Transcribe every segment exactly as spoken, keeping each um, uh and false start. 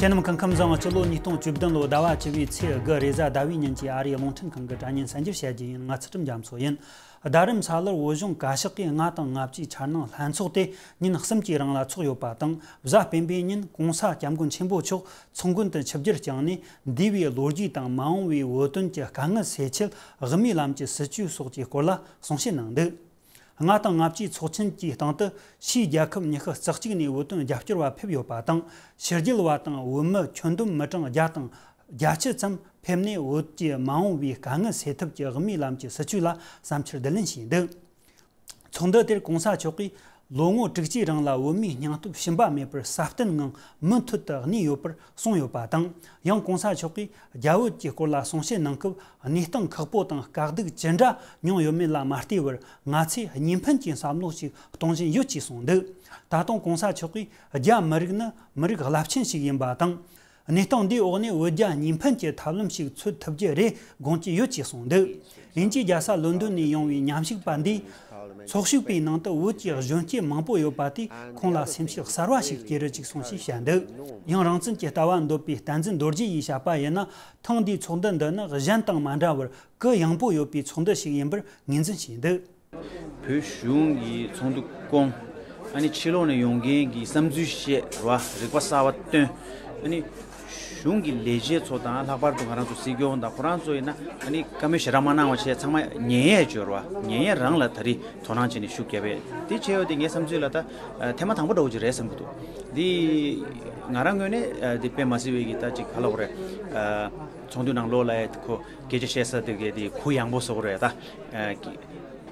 ཁྱེད་རྣམས་སྐུ་ཁམས་བཟང་། སྤྱི་ལོ་ཉིས་སྟོང་བཅུ་བདུན་ལོ་ཟླ་བ་བཅུ་པའི་ཚེས་དགུ་རེས་གཟའ་ཟླ་བའི་ཉིན་གྱི་ཨ་རིའི་རླུང་འཕྲིན་ཁང་གི་དྲ་བརྙན་གསར་འགྱུར་བཤད་རྒྱུ་ཡིན། ང་ཚུལ་ཁྲིམས་རྒྱ་མཚོ་ཡིན། རྡ་རམ་ས་ལར་བོད་གཞུང་བཀའ་ཤག་གིས་ལྔ་དང་ལྔ་བཅུའི་འཆར་སྣང་ལྷན་ཚོགས་དེ་ཉིན་གསུམ་གྱི་རིང་ལ་ཚོགས་ཡོད་པ་དང་། གཟའ་སྤེན་པའི་ཉིན་༸གོང་ས་༸སྐྱབས་མགོན་ཆེན་པོ་མཆོག་ཚོགས་མགོན་དུ་ཆིབས་བསྒྱུར་བསྐྱངས་ནས། འདས་པའི་ལོ་རྒྱུས་དང་མ་འོངས་པའི་བོད་དོན་གྱི་དཀའ་ངལ་སེལ་ཆེད་དབུ་མའི་ལམ་གྱི་སྲིད་བྱུས་སོགས་ཀྱི་སྐོར་ལ་གསུང་བཤད་གནང་འདུག་ལྔ་དང་ལྔ་བཅུའི་ཚོགས་ཆེན་གྱི་སྟེང་དུ་ཕྱིའི་རྒྱལ་ཁབ་ཉི་ཤུ་རྩ་གཅིག་ནས་བོད་དོན་རྒྱབ་སྐྱོར་བ་ཕེབས་ཡོད་པ་དང་། ཕྱི་རྒྱལ་བ་དང་བོད་མི་ཁྱོན་བསྡོམས་མི་གྲངས་བརྒྱ་དང་བརྒྱད་ཅུ་ཙམ་ཕེབས་ནས། བོད་ཀྱི་མ་འོངས་པའི་དཀའ་ངལ་སེལ་ཐབས་ཀྱི་དབུ་མའི་ལམ་གྱི་སྲིད་བྱུས་ལ་བསམ་འཆར་བསྡུ་ལེན་བྱས་འདུག་ཚོགས་འདུ་དེར་༸གོང་ས་མཆོག་གིས་ལོ་ངོ་དྲུག་ཅུའི་རིང་ལ་བོད་མིའི་སྙིང་སྟོབས་ཞུམ་པ་མེད་པར་སྲ་བརྟན་ངང་མུ་མཐུད་དུ་གནས་ཡོད་པར་གསུངས་ཡོད་པ་དང་། ཡང་༸གོང་ས་མཆོག་གིས་རྒྱ་བོད་ཀྱི་སྐོར་ལ་གསུང་བཤད་གནང་སྐབས། གནས་སྟངས་ཁག་པོ་དང་དཀའ་སྡུག་ཅི་འདྲ་མྱོང་ཡོད་མེད་ལ་མ་ལྟོས་པར། ང་ཚོས་གཉིས་ཕན་གྱི་བསམ་བློ་ཞིག་གཏོང་བཞིན་ཡོད་ཅེས་གསུངས་འདུག་ད་དུང་༸གོང་ས་མཆོག་གིས་རྒྱ་མི་རིགས་ནི་མི་རིགས་རླབས་ཆེན་ཞིག་ཡིན་པ་དང་། གནས་སྟངས་འདིའི་འོག་ནས་བོད་རྒྱ་གཉིས་ཕན་གྱི་ཐབས་ལམ་ཞིག་འཚོལ་ཐུབ་རྒྱུ་རེད་དགོངས་ཀྱི་ཡོད་ཅེས་གསུངས་འདུག་དབྱིན་ཇིའི་རྒྱལ་ས་ལོན་ཌོན་ནས་ཡོང་བའི་མཉམ་ཞུགས་པ་འདིས། ཚོགས་ཞུགས་པའི་ནང་དུ་བོད་ཀྱི་གཞོན་སྐྱེས་མང་པོ་ཡོད་པ་དེས་ཁོང་ལ་སེམས་ཤུགས་གསར་བ་ཞིག་སྐྱེ་རུ་བཅུག་སོང་ཞེས་བཤད་འདུག་ཡང་རང་བཙན་གྱི་ལྟ་བ་འདོད་པའི་བསྟན་འཛིན་རྡོ་རྗེ་ཡིས་བཤད་པ་ཡིན་ན། ཐེངས་འདིའི་ཚོགས་འདུ་འདི་ནི་གཞན་དང་མ་འདྲ་བར་གུ་ཡངས་པོ་ཡོད་པའི་ཚོགས་འདུ་ཞིག་ཡིན་པར་ངོས་འཛིན་བྱས་འདུག་བོད་གཞུང་གི་ཚོགས་འདུ་བསྐོང་། ཨ་ནི་ཕྱི་ལོགས་ནས་ཡོང་མཁན་གྱི་བསམ་ཚུལ་བཤད་ར་བ། རིག་པ་གསར་བ་བཏོན། ཨ་ནི་གཞུང་གི་ལས་བྱེད་ཚོ་དང་། ལྷག་པར་དུ་ང་རང་ཚོ་སྲིད་སྐྱོང་དང་ཁོ་རང་ཚོ་ཡིན་ན། ཨ་ནི་བཀའ་མོལ་ཞེ་དྲག་མ་གནང་བ་བྱས། ཚང་མ་ཉན་ཡས་འབྱོར་བ། ཉན་ཡས་རང་ལ་ད་རེས་དོ་སྣང་བྱས་ནས་ཤུགས་རྒྱབ་པས། དེ་བྱས་ཡོད་དེ་ངའི་བསམ་ཚུལ་ལ་ད་ཐེངས་མ་དང་པོ་འདྲ་བོ་ཅིག་རེད་བསམ་གྱི་འདུག་འདི་ང་རང་ངོས་ནས་འདི་དཔེ་མ་སྲིད་པའི་གི་ད་ཅིག་ག་ལབ་དགོས་རེད། ཚོགས་འདུ་ནང་ལོགས་ལ་ཡ་ཁོ་སྐད་ཆ་བཤད་ས་དེ་གའི་དེ་གུ་ཡངས་པོ་བཟོ་དགོས་རེད། ད་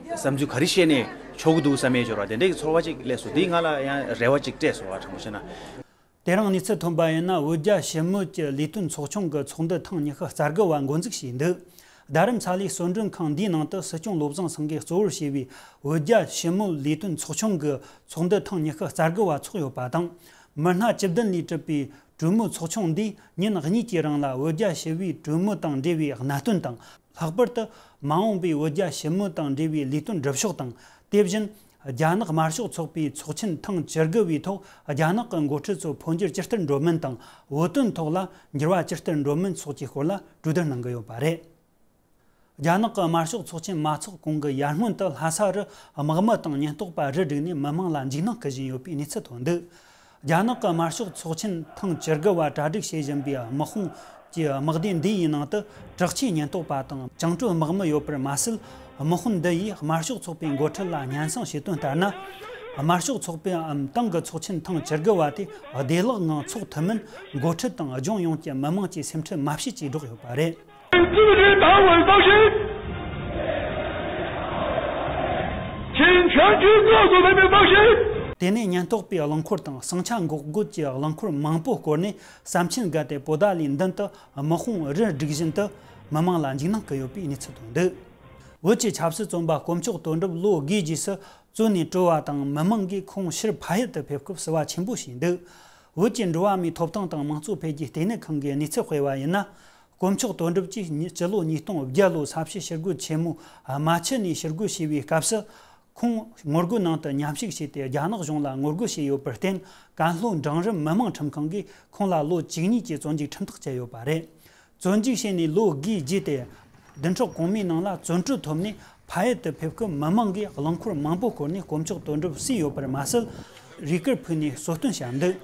བསམ་ཚུལ་ག་རེ་བཤད་ནས་ཆོག་གི་འདུག་བསམ་ཡས་འབྱོར་བ་དེ་འདྲའི་གི་ཚོར་བ་ཅིག་སླེབས་སོང་། འདི་ང་ལ་ཡང་རེ་བ་ཅིག་སྤྲད་སོང་བ། དྲང་པོ་བཤད་ན། དེ་རིང་གནས་ཚུལ་ཐོན་པ་ཡིན་ན། བོད་རྒྱ་ཞི་མོལ་གྱི་ལས་དོན་ཚོགས་ཆུང་གི་ཚོགས་འདུ་ཐེངས་ཉི་ཤུ་རྩ་དགུ་བ་འགོ་འཛུགས་བྱས་འདུག་རྡ་རམ་ས་ལའི་གསོལ་མགྲོན་ཁང་འདིའི་ནང་དུ་སྲིད་སྐྱོང་བློ་བཟང་སེང་གེས་གཙོ་བོར་བྱས་པའི་བོད་རྒྱ་ཞི་མོལ་ལས་དོན་ཚོགས་ཆུང་གི་ཚོགས་འདུ་ཐེངས་ཉི་ཤུ་རྩ་དགུ་བ་ཚོགས་ཡོད་པ་དང་། མི་སྣ་བཅུ་བདུན་ལས་གྲུབ་པའི་གྲོས་མོལ་ཚོགས་ཆུང་འདིས་ཉིན་གཉིས་ཀྱི་རིང་ལ་བོད་རྒྱ་ཞི་བའི་གྲོས་མོལ་དང་འབྲེལ་བའི་གནད་དོན་དང་། ལྷག་པར་དུ་མ་འོངས་པའི་བོད་རྒྱ་ཞི་མོལ་དང་འབྲེལ་བའི་ལས་དོན་སྒྲུབ་ཕྱོགས་དང་། དེ་བཞིན་རྒྱ་ནག་དམར་ཤོག་ཚོགས་པའི་ཚོགས་ཆེན་ཐེངས་བཅུ་དགུ་བའི་ཐོག་རྒྱ་ནག་གི་འགོ་ཁྲིད་ཚོ་འཕོ་འགྱུར་ཇི་ལྟར་འགྲོ་མིན་དང་། བོད་དོན་ཐོག་ལ་འགྱུར་བ་ཇི་ལྟར་འགྲོ་མིན་སོགས་ཀྱི་སྐོར་ལ་གྲོས་བསྡུར་གནང་གི་ཡོད་པ་རེད། རྒྱ་ནག་གི་དམར་ཤོག་ཚོགས་ཆེན་མ་ཚོགས་གོང་གི་ཡར་སྔོན་དུ། ལྷ་ས་རུ་དམག་མི་དང་ཉེན་རྟོག་པ་རུ་བསྒྲིགས་ནས་མི་མང་ལ་འཇིགས་སྣང་སྐུལ་བཞིན་ཡོད་པའི་གནས་ཚུལ་ཐོན་འདུག་རྒྱ་ནག་གི་དམར་ཤོག་ཚོགས་ཆེན་ཐེངས་བཅུ་དགུ་བ་གྲ་སྒྲིག་བྱེད་བཞིན་པའི་དམག་དཔུང་གི་དམག་སྡེ་འདི་ཡི་ནང་དུ། དྲག་ཆས་ཉེན་རྟོག་པ་དང་བཅིངས་འགྲོལ་དམག་མི་ཡོད་པར་མ་ཟད། དམག་དཔུང་འདི་ཡིས་དམར་ཤོག་ཚོགས་པའི་འགོ་ཁྲིད་ལ་སྙན་སེང་བྱེད་དོན་ལྟར་ན། དམར་ཤོག་ཚོགས་པའམ་ཏང་གི་ཚོགས་ཆེན་ཐེངས་བཅུ་དགུ་བ་དེ་བདེ་བླག་ངང་ཚོགས་ཐུབ་མིན། འགོ་ཁྲིད་དང་ལྗོངས་ཡོངས་ཀྱི་མི་མང་གིས་སེམས་ཁྲལ་མ་བྱེད་ཅེས་སྒྲོག་ཡོད་པ་རེད། 这个人打我的东西，请全体告诉他们放心。 དེ་ནས་ཉེན་རྟོག་པའི་རླངས་འཁོར་དང་ཟིང་ཆ་འགོག་རྒོལ་གྱི་རླངས་འཁོར་མང་པོ་བསྐོར་ནས། ས་མཆན་བརྒལ་ཏེ་བོ་ད་ལའི་མདུན་དུ་དམག་དཔུང་རུ་བསྒྲིགས་བཞིན་དུ་མི་མང་ལ་འཇིགས་སྣང་སྐུལ་ཡོད་པའི་གནས་ཚུལ་ཐོན་འདུག་བོད་ཀྱི་ཆབ་སྲིད་བཙོན་པ་དཀོན་མཆོག་དོན་གྲུབ་ལོ་དགུའི་རྗེས་སུ་བཙོན་ནས་གྲོལ་བ་དང་། མི་མང་གིས་ཁོང་ཕྱིར་ཕ་ཡུལ་དུ་ཕེབས་སྐབས་བསུ་བ་ཆེན་པོ་བྱས་འདུག་བོད་ཀྱི་འགྲོ་བ་མིའི་ཐོབ་ཐང་དང་མང་གཙོ་འཕེལ་རྒྱས་ལྟེ་གནས་ཁང་གིས་གནས་ཚུལ་སྤེལ་བ་ཡིན་ན། དཀོན་མཆོག་དོན་གྲུབ་ཀྱིས་ཉི- སྤྱི་ལོ་ཉིས་སྟོང་བརྒྱད་ལོའི་ས་བྱི་ཞི་རྒོལ་ཆེན་མོ་རྨ་ཆུ་ནས་ཕྱིར་རྒོལ་བྱས་པའི་སྐབས་སུ། ཁོང་ངོ་རྒོལ་ནང་དུ་མཉམ་ཞུགས་བྱས་ཏེ། རྒྱ་ནག་གཞུང་ལ་ངོ་རྒོལ་བྱས་ཡོད་པར་བརྟེན། ཀན་ལྷོ་འབྲིང་རིམ་མི་དམངས་ཁྲིམས་ཁང་གིས་ཁོང་ལ་ལོ་བཅུ་གཉིས་ཀྱི་བཙོན་འཇུག་ཁྲིམས་ཐག་བཅད་ཡོད་པ་རེད། བཙོན་འཇུག་བྱས་ནས་ལོ་དགུའི་རྗེས་ཏེ། བདུན་ཕྲག་གོང་མའི་ནང་ལ་བཙོན་གྲོལ་ཐོབ་ནས་ཕ་ཡུལ་དུ་ཕེབས་སྐབས། མི་མང་གིས་རླངས་འཁོར་མང་པོ་བསྐོར་ནས་དཀོན་མཆོག་དོན་གྲུབ་བསུས་ཡོད་པར་མ་ཟད། རས་གུར་ཕུད་ནས་གསོལ་སྟོན་བྱས་འདུག་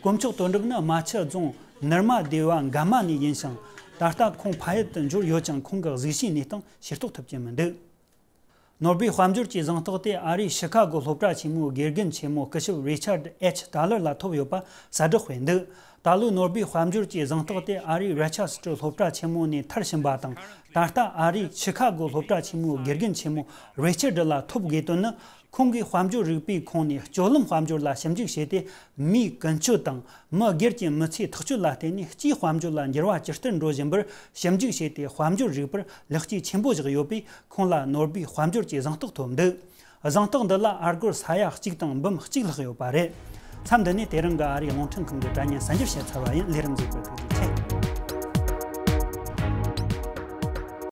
དཀོན་མཆོག་དོན་གྲུབ་ནི་རྨ་ཆུ་རྫོང་ནར་མ་སྡེ་བ་འགའ་མ་ནས་ཡིན་ཞིང་། ད་ལྟ་ཁོང་ཕ་ཡུལ་དུ་འབྱོར་ཡོད་ཀྱང་། ཁོང་གི་གཟུགས་གཞིའི་གནས་སྟངས་ཤེས་རྟོགས་ཐུབ་ཀྱི་མི་འདུག་ནོར་བུའི་དཔལ་འབྱོར་གྱི་གཟེངས་རྟགས་དེ་ཨ་རིའི་ཤི་ཁ་གོ་སློབ་གྲྭ་ཆེན་མོའི་དགེ་རྒན་ཆེན་མོ་སྐུ་ཞབས་རི་ཆར་ཌི་ཨེཆ་ཏཱ་ལར་ལ་ཐོབ་ཡོད་པ་གསལ་བསྒྲགས་སྤེལ་འདུག་ད་ལོའི་ནོར་བུའི་དཔལ་འབྱོར་གྱི་གཟེངས་རྟགས་དེ་ཨ་རིའི་རོ་ཆེ་སི་ཊར་སློབ་གྲྭ་ཆེན་མོ་ནས་མཐར་ཕྱིན་པ་དང་། ད་ལྟ་ཨ་རིའི་ཤི་ཁ་གོ་སློབ་གྲྭ་ཆེན་མོའི་དགེ་རྒན་ཆེན་མོ་རི་ཆར་ཌི་ལ་ཐོབ་དགོས་དོན་ནི། ཁོང་གིས་དཔལ་འབྱོར་རིག་པའི་ཁོངས་ནས་སྤྱོད་ལམ་དཔལ་འབྱོར་ལ་ཞིབ་འཇུག་བྱས་ཏེ། མིའི་ཀུན་སྤྱོད་དང་མི་སྒེར་གྱི་མི་ཚེའི་ཐག་གཅོད་ལ་བརྟེན་ནས། སྤྱིའི་དཔལ་འབྱོར་ལ་འགྱུར་བ་ཇི་ལྟར་འགྲོ་བཞིན་པར་ཞིབ་འཇུག་བྱས་ཏེ། དཔལ་འབྱོར་རིག་པར་ལེགས་སྐྱེས་ཆེན་པོ་བཞག་ཡོད་པས། ཁོང་ལ་ནོར་བུའི་དཔལ་འབྱོར་གྱི་གཟེངས་རྟགས་ཐོབ་འདུག་གཟེངས་རྟགས་འདི་ལ་ཨ་སྒོར་ས་ཡ་གཅིག་དང་འབུམ་གཅིག་ལྷག་ཡོད་པ་རེད། མཚམས་འདི་ནས་དེ་རིང་གི་ཨ་རིའི་རླུང་འཕྲིན་ཁང་གི་དྲ་བརྙན་གསར་འགྱུར་བཤད་ཚར་བ་ཡིན། ལས་རིམ་གཟིགས་པར་ཐུགས་རྗེ་ཆེ།